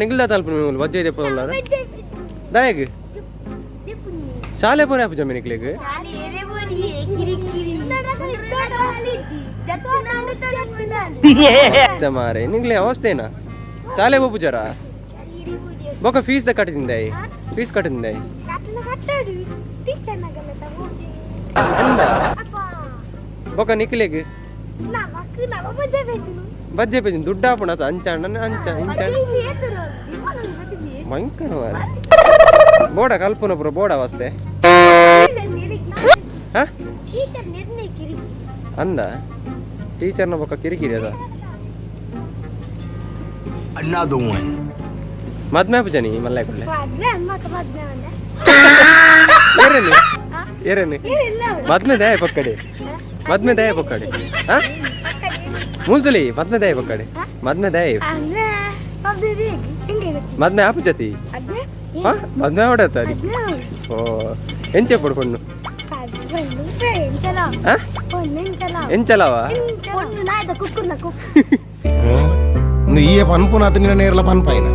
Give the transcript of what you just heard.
ನಿಗ್ಲ ತಲ್ಪುನ ಮೂಲು ಬಜ್ಜೆ ದೆಪ್ಪುನಲ್ಲ ದಾಯಗ್ ಶಾಲೆ ಪೋರೆ ಆಪುಜ ನಿಕ್ಲೆಗ್. ಅತ್ತೆ ಮಾರೆ, ನಿಗ್ಲೆ ಅವಸ್ಥೆನಾ? ಶಾಲೆ ಪೋಪುಜಾರ? ಬೊಕ ಫೀಸ್ the ಕಟ್ಟಿದಿಂದಾಯಿ? ಫೀಸ್ ಕಟ್ಟಿದಿಂದಾಯಿ ಅಂದ. ಬೊಕ ನಿಕ್ಲೆಗ್ ಬಜ್ಜೆ ಪೇಜು ದುಡ್ಡು ಆಪುಣ ಅಂಚ ಅಣ್ಣ, ಅಂಚ ಇಂಚ ಭಯಂಕರ ಮಾರೆ. ಬೋಡ ಕಲ್ಪುನ ಪೂರ ಬೋಡ ಅವಸ್ಥೆ. ಹಾ, ಅಂದ, ಟೀಚರ್ನ ಬೊಕ್ಕ ಕಿರಿಕಿರಿ ಅದ. Another one. ಮದ್ಮೆ ಆಪುಜನಿ ಮಲ್ಲೆ ಕುಳ್ಳೆ? ಏರೇನು ಏರೇನು ಮದ್ಮೆ ದಾಯ ಪಕ್ಕಡೆ? ಮದ್ಮೆ ದಾಯ ಪಕ್ಕಡೆ? ಹಾ, ಮೂಲ್ತಲಿ ಮದ್ಮೆ ದಾಯ ಪಕ್ಕಡೆ? ಮದ್ಮೆ ದಾಯ? ಮದ್ಮೆ ಆಪುಜತಿ? ಹಾ, ಮದ್ಮೆ ಆವಡತ್ತ? ಓ, ಎಂಚೆ ಪಡ್ಕೊಂಡು? ಹಾ, ಎಂಚಲವ? ಈಯ ಪನ್ಪುನ ಅತನಿನ ನೇರ್ಲ ಪನ್ಪಾಯಿನ.